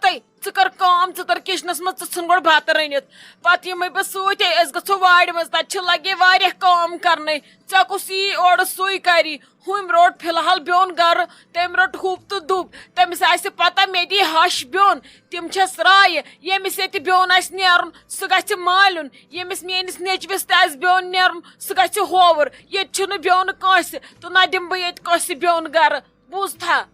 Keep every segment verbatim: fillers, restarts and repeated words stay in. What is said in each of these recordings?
تَے، ژٕ کر کٲم، ژٕ تر کچنس منٛز، ژٕ ژھٕن گۄڈٕ بتہٕ رٔنِتھ۔ پتہٕ یِمے بہٕ سۭتۍ، أسۍ گژھو وارِ منٛز، تتہِ چھِ لگے واریاہ کٲم کرنے۔ ژےٚ کُس یی اورٕ سُے کری؟ ہُمۍ روٚٹ فی الحال بیوٚن گرٕ، تٔمۍ روٚٹ ہُپ تہٕ دُپ۔ تٔمِس آسہِ پتہ مےٚ دی ہش بیوٚن۔ تِم چھس رایہِ، ییٚمِس ییٚتہِ بیوٚن آسہِ نیرُن، سُہ گژھِ مالیُن۔ ییٚمِس میٲنِس نیٚچوِس تہِ آسہِ بیوٚن نیرُن، سُہ گژھِ ہووُر۔ ییٚتہِ چھُنہٕ بیوٚن کٲنٛسہِ، تہٕ نہ دِمہٕ بہٕ ییٚتہِ کٲنٛسہِ بیوٚن گرٕ۔ بوٗزتھا؟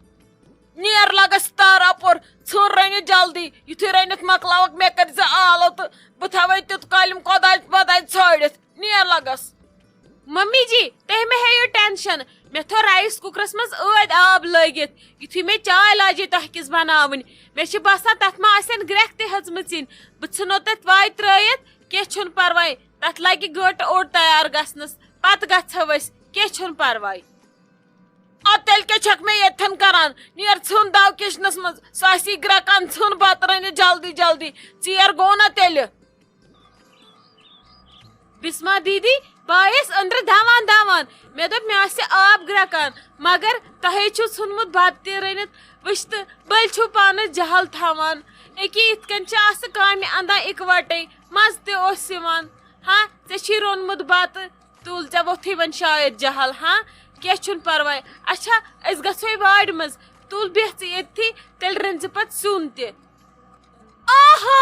نیر لگس تار اپور، ژھٕن رٔنِتھ جلدی۔ یُتھُے رٔنِتھ مۄکلاوکھ، مےٚ کٔرۍ زِ آلو تہٕ بہٕ تھاوے تیُتھ کالِم کۄداے وۄداے ژھٲڑِتھ۔ نیر لگس۔ ممی جی، تُہۍ مہ ہیٚیِو ٹینشن۔ مےٚ تھوٚو رایس کُکرس منٛز ٲدۍ آب لٲگِتھ۔ یُتھُے مےٚ چاے لاجے تۄہہِ کِژھ بناوٕنۍ، مےٚ چھِ باسان تتھ ما آسن گرٛٮ۪کھ تہِ ہیٚژمٕژ یِنۍ۔ بہٕ ژھٕنو تتھ وایہِ ترٲیِتھ، کینٛہہ چھُنہٕ پرواے۔ تتھ لگہِ گٲنٛٹہٕ اوٚڑ تیار گژھنس، پتہٕ گژھو أسۍ، کینٛہہ چھُنہٕ پرواے۔ ادٕ تیٚلہِ کیٛاہ چھکھ مےٚ ییٚتھٮ۪ن کران؟ نیر ژھیوٚن دو کچنس منٛز، سُہ آسی گرٛٮ۪کان، ژھیوٚن بتہٕ رٔنِتھ جلدی جلدی۔ ژیر گوٚو نا تیٚلہِ؟ بسما دیدی، بہٕ آیس أنٛدرٕ دوان دوان۔ مےٚ دوٚپ مےٚ آسہِ آب گرٛٮ۪کان، مگر تۄہے چھُو ژھُنمُت بتہٕ تہِ رٔنِتھ۔ وٕچھ تہٕ، بٔلۍ چھُو پانس جہل تھاوان۔ أکی یِتھ کٔنۍ چھِ آسہٕ کامہِ اندان اِکوٹے، مزٕ تہِ اوس یِوان۔ ہا، ژےٚ چھی روٚنمُت بتہٕ، تُل، ژےٚ ووٚتھُے وۄنۍ شاید جہل۔ ہا، کینٛہہ چھُنہٕ پرواے۔ اچھا، أسۍ گژھوے وارِ منٛز۔ تُل، بیٚہہ ژٕ ییٚتھی، تیٚلہِ رٔنۍ زِ پتہٕ سیُن تہِ۔ آہا،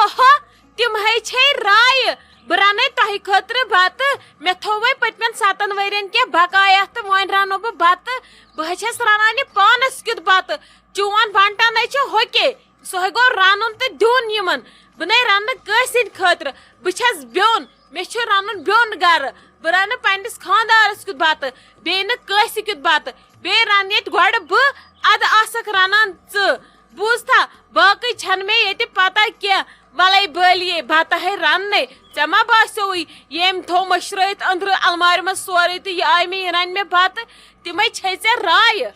آہا، تِم ہے چھے رایہِ۔ بہٕ رَنَے تۄہہِ خٲطرٕ بَتہٕ۔ مےٚ تھووے پٔتمٮ۪ن سَتَن ؤرین کینٛہہ بقایا تہٕ وۄنۍ رَنو بہٕ بَتہٕ۔ بہٕ ہے چھَس رَنان یہِ پانَس کیُتھ بَتہٕ۔ چون بَنٹَن ہے چھُ ہوٚکے۔ سُہ ہے گوٚو رَنُن تہٕ دیُن یِمَن۔ بہٕ نَے رَنہٕ نہٕ کٲنٛسہِ ہِنٛدِ خٲطرٕ۔ بہٕ چھَس بیوٚن۔ مےٚ چھُ رَنُن بیوٚن گَرٕ۔ بہٕ رَنہٕ پنٛنِس خانٛدارَس کیُتھ بَتہٕ، بیٚیہِ نہٕ کٲنٛسہِ کیُتھ بَتہٕ۔ بیٚیہِ رَنہٕ ییٚتہِ گۄڈٕ بہٕ، اَدٕ آسَکھ رَنان ژٕ۔ بوٗزتھا، باقٕے چھَنہٕ مےٚ ییٚتہِ پَتہ کینٛہہ۔ وَلَے بٲلیے، بَتہٕ ہے رَننَے۔ ژےٚ ما باسیووُے، ییٚمۍ تھوٚو مٔشرٲیِتھ أنٛدرٕ المارِ منٛز سورُے تہٕ یہِ آیہِ مےٚ، یہِ رَنہِ مےٚ بَتہٕ؟ تِمَے چھے ژےٚ رایہِ۔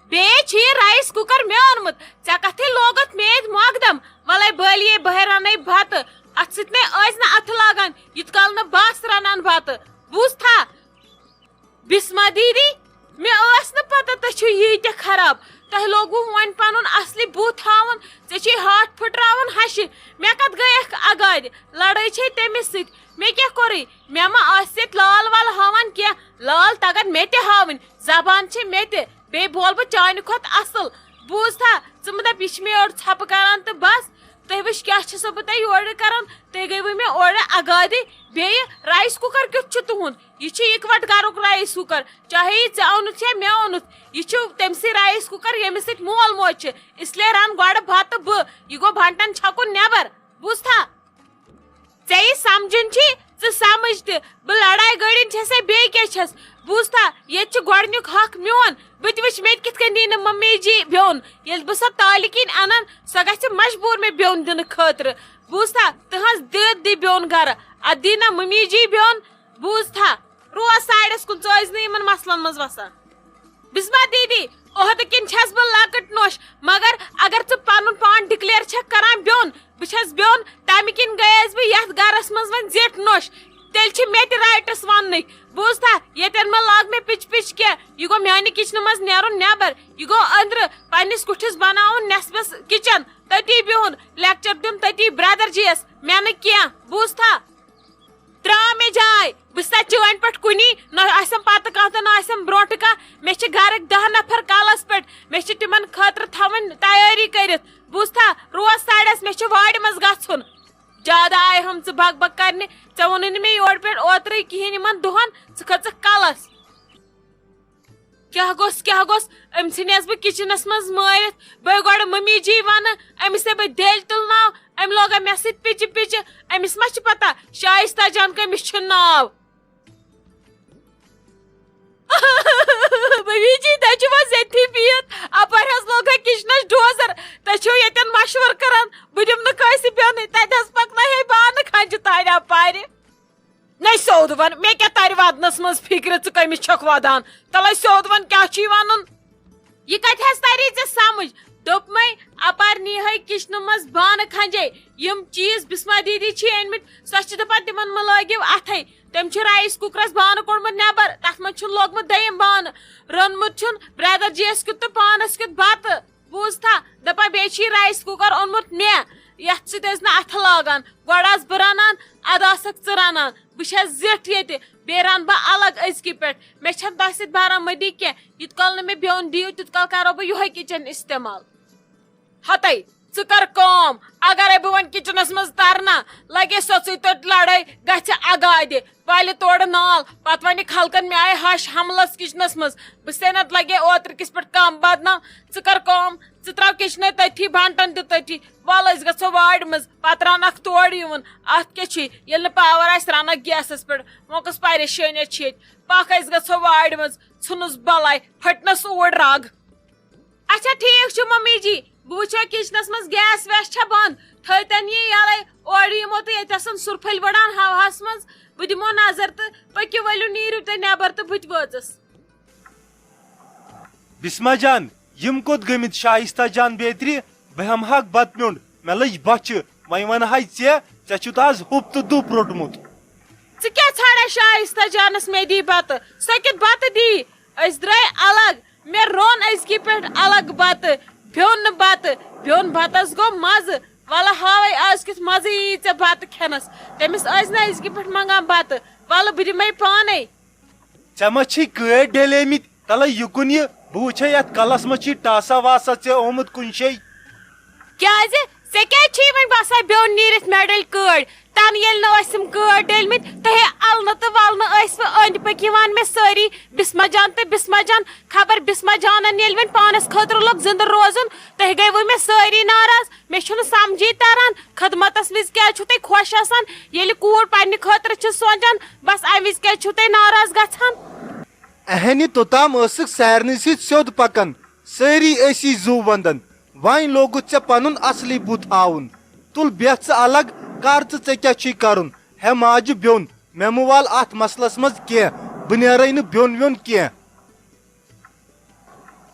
بیٚیہِ چھُ یہِ رایس کُکر مےٚ اوٚنمُت۔ ژےٚ کَتھٕے لوگُتھ مےٚ ییٚتہِ مۄقدم؟ وَلَے بٲلیے، بہٕ ہے رَنَے بَتہٕ۔ اَتھ سۭتۍ مےٚ ٲسۍ نہٕ اَتھٕ لاگان، یُتھ کال نہٕ بہٕ آسہٕ رَنان بَتہٕ۔ بوٗزتھا؟ بسما دیدی، مےٚ ٲس نہٕ پتہ تُہۍ چھِو ییٖتیٛاہ خراب۔ تۄہہِ لوگوُ وۄنۍ پنُن اصلی بُتھ ہاوُن۔ ژےٚ چھے ہاتھ پھٕٹراوان ہشہِ۔ مےٚ کتھ گٔیکھ اگادِ؟ لڑٲے چھے تٔمِس سۭتۍ۔ مےٚ کیٛاہ کوٚرُے؟ مےٚ ما آسہِ ییٚتہِ لال وال ہاوان کینٛہہ؟ لال تگن مےٚ تہِ ہاوٕنۍ۔ زبان چھے مےٚ تہِ۔ بیٚیہِ بولہٕ بہٕ چانہِ کھۄتہٕ اصل۔ بوٗزتھا؟ ژٕ مہٕ دپ، یہِ چھِ مےٚ یورٕ ژھۄپہٕ کران تہٕ بس۔ تُہۍ وٕچھ، کیٛاہ چھِ سو بہٕ تۄہہِ یورٕ کران؟ تُہۍ گٔیوٕ مےٚ اورٕ اگادِ۔ بیٚیہِ، رایس کُکر کیُتھ چھُ تُہُنٛد؟ یہِ چھُ اِکوٹ گرُک رایس کُکر، چاہے یہِ ژےٚ اوٚنُتھ یا مےٚ اوٚنُتھ، یہِ چھُ تٔمسٕے رایس کُکر، ییٚمِس سۭتۍ مول موج چھِ۔ اس لیے رَن گۄڈٕ بَتہٕ بہٕ، یہِ گوٚو بَنٹَن چھَکُن نٮ۪بر، بوٗزتھا؟ ژےٚ یہِ سمجھُن چھی، ژٕ سمجھ تہِ، بہٕ لڑایہِ گٔڑِنۍ چھَسے بیٚیہِ کیٛاہ چھَس، بوٗزتھا؟ ییٚتہِ چھُ گۄڈٕنیُک حق میون، بہٕ تہِ وٕچھِ مےٚ تہِ کِتھ کٔنۍ دی نہٕ ممی جی بیوٚن۔ ییٚلہِ بہٕ سۄ تالہِ کِنۍ اَنَن، سۄ گژھِ مجبوٗر مےٚ بیوٚن دِنہٕ خٲطرٕ، بوٗزتھا؟ تٕہٕنٛز دِد دی بیوٚن گرٕ، اَتھ دی نہ ممی جی بیوٚن۔ بوٗزتھا، روز سایڈس کُن، ژٕ ٲسۍ نہٕ یِمن مسلن منٛز وسان۔ بسما دیدی، عہدٕ کِنۍ چھَس بہٕ لۄکٕٹ نوش، مگر اگر ژٕ پنُن پان ڈکلیئر چھَکھ کران بیوٚن، بہٕ چھَس بیوٚن، تَمہِ کِنۍ گٔیَس بہٕ یَتھ گرس منٛز وۄنۍ زِٹھ نوش۔ تیٚلہِ چھِ مےٚ تہِ رایٹس وننٕکۍ۔ بوٗزتھا، ییٚتٮ۪ن مہ لاگ مےٚ پِچ پِچ کینٛہہ۔ یہِ گوٚو میانہِ کچنہٕ منٛز نیرُن نٮ۪بر۔ یہِ گوٚو أنٛدرٕ پننِس کُٹھِس بناوُن نٮ۪صبس کچن، تٔتی بِہُن، لیکچر دیُن تٔتی برادر جی یس، مےٚ نہٕ کینٛہہ۔ بوٗزتھا؟ ترٛاو مےٚ جاے، بہٕ چھَس نہ چٲنۍ پٲٹھۍ کُنی، نہ آسٮ۪م پتہٕ کانٛہہ تہٕ نہ آسٮ۪م برونٛٹھٕ کانٛہہ۔ مےٚ چھِ گرٕکۍ دَہ نفر کلس پٮ۪ٹھ، مےٚ چھِ تِمن خٲطرٕ تھاوٕنۍ تیٲری کٔرِتھ۔ بوٗزتھا، روز سایڈس، مےٚ چھُ وارِ منٛز گژھُن۔ زیادٕ آیہِ ہم ژٕ بک بک کرنہِ، ژےٚ ووٚنُے نہٕ مےٚ یورٕ پٮ۪ٹھ اوترٕے کِہیٖنۍ، یِمن دۄہن ژٕ کھٔژٕکھ کلس۔ کیٛاہ گوٚژھ، کیٛاہ گوٚژھ؟ أمۍ ژھٕنیس بہٕ کچنس منٛز مٲرِتھ۔ بہٕ گۄڈٕ ممی جی ونہٕ، أمِس ہے بہٕ دٮ۪لہِ تُلناو، أمۍ لوگا مےٚ سۭتۍ پِچہِ پِچہِ۔ أمِس ما چھِ پتہ شایستہ جان کٔمِس چھُ ناو؟ ممی جی، تۄہہِ چھِو حظ ییٚتھی بِہِتھ؟ اپٲرۍ حظ لوگا کچنس ڈوزر۔ تۄہہِ چھِو ییٚتٮ۪ن مشورٕ کران، بہٕ دِمہٕ نہٕ کٲنٛسہِ بیوٚنٕے۔ تتہِ حظ پکناوہے بانہٕ کھنجہِ تانۍ اپارِ۔ نَے سیوٚد وَن، مےٚ کیٛاہ تَرِ وَدنَس منٛز فِکرِ، ژٕ کٔمِس چھَکھ وَدان؟ تَلَے سیوٚد وَن، کیٛاہ چھُے وَنُن؟ یہِ کَتہِ حظ تَری ژےٚ سَمٕجھ؟ دوٚپمَے، اَپارِ نیٖہَے کِچنہٕ منٛز بانہٕ کھَنجے۔ یِم چیٖز بِسما دیدی چھی أنۍمٕتۍ، سۄ چھِ دَپان، تِمَن مہٕ لٲگِو اَتھَے۔ تٔمۍ چھُ رایِس کُکرَس بانہٕ کوٚڑمُت نٮ۪بَر، تَتھ منٛز چھُنہٕ لوگمُت دوٚیِم بانہٕ۔ روٚنمُت چھُن برٛدر جی یَس کیُتھ تہٕ پانَس کیُتھ بَتہٕ۔ بوٗزتھا؟ دَپان بیٚیہِ چھُے رایس کُکر اوٚنمُت مےٚ، یَتھ سۭتۍ ٲسۍ نہٕ اَتھٕ لاگان۔ گۄڈٕ آسہٕ بہٕ رَنان، اَدٕ آسَکھ ژٕ رَنان۔ بہٕ چھَس زِٹھ ییٚتہِ، بیٚیہِ رَنہٕ بہٕ الگ أزکہِ پٮ۪ٹھ۔ مےٚ چھَنہٕ تۄہہِ سۭتۍ برآمدگی کینٛہہ۔ یوٗت کال نہٕ مےٚ بیوٚن دِیِو، تیوٗت کال کَرو بہٕ یِہوٚے کِچَن استعمال۔ ہَتَے، ژٕ کَر کٲم، اگر ہے بہٕ وۄنۍ کِچنَس منٛز تَرٕ نا، لَگے سۄژٕے توٚت لَڑٲے، گژھِ اَگادِ۔ والہِ تورٕ نال، پتہٕ ونہِ خلقن مےٚ آیہِ ہش حملس کچنس منٛز۔ بہٕ سے نتہٕ لگے اوترٕ کِس پٮ۪ٹھ کم بدنام۔ ژٕ کر کٲم، ژٕ تراو کچنٕے تٔتھی، بانٹن تہِ تٔتھی۔ ول أسۍ گژھو وارِ منٛز، پتہٕ رنکھ تورٕ یِوُن۔ اتھ کیٛاہ چھُے، ییٚلہِ نہٕ پاور آسہِ رنکھ گیسس پٮ۪ٹھ؟ وۄنۍ کۄس پریشٲنی چھِ ییٚتہِ؟ پکھ أسۍ گژھو وارِ منٛز، ژھٕنُس بلاے، پھٹنس اوٗرۍ رگ۔ اچھا ٹھیک چھُ ممی جی، بہٕ وٕچھو کچنس منٛز گیس ویس چھا بند، تھٲیتن یہِ یلے، اورٕ یِمو تہٕ ییٚتہِ آسن سُرپھٔلۍ وٕڑان ہوہس منٛز۔ بہٕ دِمو نظر تہٕ پٔکِو ؤلِو نیٖرِو تُہۍ نٮ۪بر تہٕ بہٕ تہِ وٲژٕس۔ بسمہ جان، یِم کوٚت گٔمٕتۍ شایستہ جان بیترِ؟ بہٕ ہٮ۪مہٕ ہاکھ بتہٕ میوٚنٛڈ، مےٚ لٔج بۄچھِ۔ وۄنۍ ونہٕ ہاے ژےٚ، ژےٚ چھُتھ آز ہُپ تہٕ دُپ روٚٹمُت۔ ژٕ کیٛاہ ژھانٛڈان شایستہ جانس مےٚ دی بتہٕ؟ سۄ کیُتھ بتہٕ دی؟ أسۍ درٛاے الگ، مےٚ روٚن أزکی پٮ۪ٹھ الگ بتہٕ، بیوٚن نہٕ بتہٕ، بیوٚن بتس گوٚو مزٕ۔ ولہٕ ہاوے آز کیُتھ مزٕ یی ژےٚ بتہٕ کھٮ۪نس۔ تٔمِس ٲسۍ نہٕ أزکی پٮ۪ٹھ منٛگان بتہٕ، ولہٕ بہٕ دِمے پانے۔ ژےٚ ما چھی کٲڑۍ ڈلیمٕتۍ؟ تلے یہِ کُن یہِ، بہٕ وٕچھے یتھ کلس ما چھی ٹاسا واسا ژےٚ آمُت کُنہِ جایہِ۔ کیازِ؟ ژےٚ کیازِ چھی وۄنۍ باسان بیوٚن نیٖرِتھ مےٚ ڈٔلۍ کٲڑۍ؟ تنہٕ ییٚلہِ نہٕ ٲسِم کٲڑۍ ڈٔلمٕتۍ، تۄہہِ النہٕ تہٕ ولنہٕ ٲسوٕ أنٛدۍ پٔکۍ یِوان مےٚ سٲری، بسمہ جان تہٕ بسمہ جان۔ خبر بسمہ جانن ییٚلہِ وۄنۍ پانس خٲطرٕ لوٚگ زندٕ روزُن، تُہۍ گٔیوٕ مےٚ سٲری ناراض۔ مےٚ چھُنہٕ سمجھی تران، خدمتس وِزِ کیازِ چھِو تُہۍ خۄش آسان، ییٚلہِ کوٗر پننہِ خٲطرٕ چھِ سونچان، بس امہِ وِزِ کیازِ چھِو تُہۍ ناراض گژھان؟ اہنہِ توٚتام ٲسٕکھ سارنٕے سۭتۍ سیوٚد پکان، سٲری ٲسی زُو ونٛدان۔ وۄنۍ لوگُتھ ژےٚ پنُن اصلی بُتھ ہاوُن۔ تُل بیٚہہ ژٕ الگ، کر ژٕ، ژےٚ کیٛاہ چھُے کرُن؟ ہے ماجہِ بیوٚن، مےٚ مہٕ وال اتھ مسلس منٛز کینٛہہ، بہٕ نیرے نہٕ بیوٚن ویوٚن کینٛہہ۔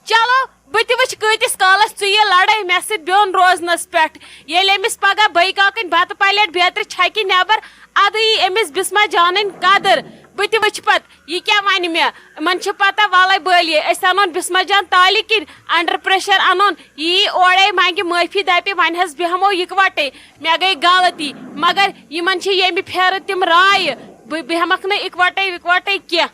چلو، بہٕ تہِ وٕچھِ کۭتِس کالس ژٕ یہِ لڑٲے مےٚ سۭتۍ بیوٚن روزنس پٮ۪ٹھ۔ ییٚلہِ أمِس پگاہ بٔے کاکٕنۍ بتہٕ پلیٹ بیترِ چھکہِ نٮ۪بر، ادٕ یی أمِس بسمہ جانٕنۍ قدر۔ بہٕ تہِ وٕچھِ پتہٕ، یہِ کیٛاہ ونہِ مےٚ؟ یِمن چھِ پتہ، ولے بٲلیے، أسۍ انون بسمہ جان تالہِ کِنۍ، انڈر پریشر انون۔ یی اورے منگہِ معٲفی، دپہِ، وۄنۍ حظ بیہمو یکوٹے، مےٚ گٔے غلطی۔ مگر یِمن چھِ ییٚمہِ پھیرٕ تِم رایہِ، بہٕ بیہمکھ نہٕ اکوٹے وکوٹے کینٛہہ۔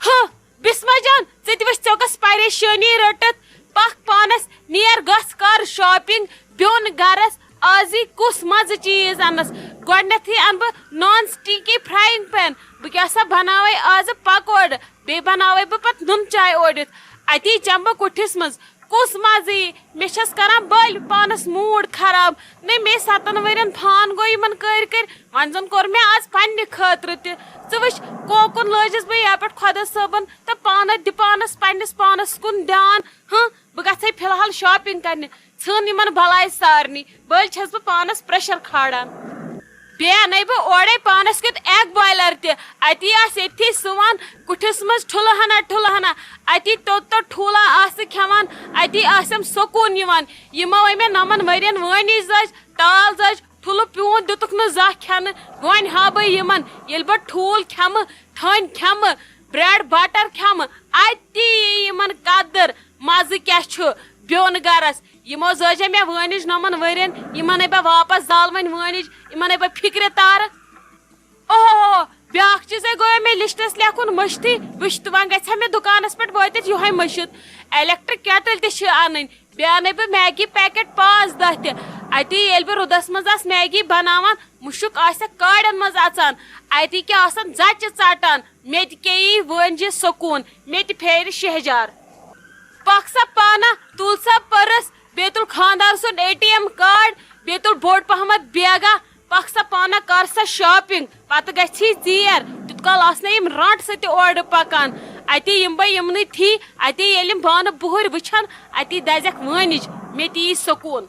ہہ، بسمہ جان، ژٕ تہِ وٕچھ، ژےٚ کۄس پریشٲنی رٔٹٕتھ۔ پکھ پانس نیر، گژھ کر شاپنگ، بیوٚن گرس۔ آزٕے کُس مزٕ چیز انس؟ گۄڈنیتھٕے انہٕ بہٕ نان سٹیکی فرایِنگ پین۔ بہٕ کیٛاہ سا بناوے آزٕ پکوڑٕ، بیٚیہِ بناوے بہٕ پتہٕ نُن چاے اوڑِتھ۔ اتی چمہٕ بہٕ کُٹھِس منٛز۔ کُس مزٕ یی؟ مےٚ چھس کران بٔلۍ پانس موڈ خراب۔ نہ، مے ستن ؤرین پھان گوٚو یِمن کٔرۍ کٔرۍ، وۄنۍ زن کوٚر مےٚ آز پننہِ خٲطرٕ تہِ۔ ژٕ وٕچھ، کوکُن لٲجِس بہٕ یپٲرۍ خۄدا صٲبن تہٕ پانس دِ پانس، پننِس پانس کُن دیان۔ ہاں، بہٕ گژھے فی الحال شاپنگ کرنہِ۔ ژھٕن یِمن بلاے سارنٕے، بٔلۍ چھس بہٕ پانس پریشر کھالان۔ بیٚیہِ انے بہٕ اورے پانس کیُتھ ایگ بویلر تہِ۔ اتی آسہٕ ییٚتھی سُوان کُٹھِس منٛز ٹھُلہٕ ہنا ٹھُلہٕ ہنا۔ اتی توٚت توٚت ٹھوٗلا آسہٕ کھٮ۪وان، اتی آسٮ۪م سکوٗن یِوان۔ یِمو أمۍ مےٚ نَمَن ؤرین وٲنِج زٲج، تال زٲج، ٹھُلہٕ پیوٗنت دِتُکھ نہٕ زانٛہہ کھٮ۪نہٕ۔ وۄنۍ ہا بہٕ یِمن، ییٚلہِ بہٕ ٹھوٗل کھٮ۪مہٕ، تھٔنۍ کھٮ۪مہٕ، بریڈ بٹر کھٮ۪مہٕ، اتی یی یِمن قدر۔ مزٕ کیٛاہ چھُ بیوٚن گرس؟ یِمو زٲجے مےٚ وٲنِج نَمَن ؤرین، یِمن ہے بہٕ واپس زالہٕ وۄنۍ وٲنِج، یِمن ہے بہٕ فِکرِ تارٕ۔ اوہ، بیٛاکھ چیٖزے گوٚو مےٚ لسٹس لیکھُن مٔشتھٕے۔ وٕچھ تہٕ، وۄنۍ گژھِ ہا مےٚ دُکانس پٮ۪ٹھ وٲتِتھ یِہوٚے مٔشِتھ۔ الیکٹرک کیٹٕلۍ تہِ چھِ انٕنۍ۔ بیٚیہِ انے بہٕ میگی پیکٹ پانٛژھ دَہ تہِ۔ اتی ییٚلہِ بہٕ رُدس منٛز آسہٕ میگی بناوان، مُشُک آسٮ۪کھ کاڑٮ۪ن منٛز اژان۔ اتی کیٛاہ آسان ژَچہِ ژٹان۔ مےٚ تہِ کیٛاہ یی وٲنجہِ سکوٗن، مےٚ تہِ پھیرِ شہجار۔ پکھ سا پانہ، تُل سا پٔرٕس، بیٚیہِ تُل خانٛدار سُنٛد اے ٹی ایم کارڈ، بیٚیہِ تُل بوٚڑ پہمتھ بیگا۔ پکھ سا پانہ، کر سا شاپنگ، پتہٕ گژھی ژیر، تیُت کال آسنَے یِم رانٛٹہٕ سۭتۍ تہِ اورٕ پکان۔ اتی یِم بہٕ یِمنٕے تھی، اتی ییٚلہِ یِم بانہٕ بُہٕرۍ وٕچھن، اتی دزٮ۪کھ وٲنِج، مےٚ تہِ یی سکوٗن۔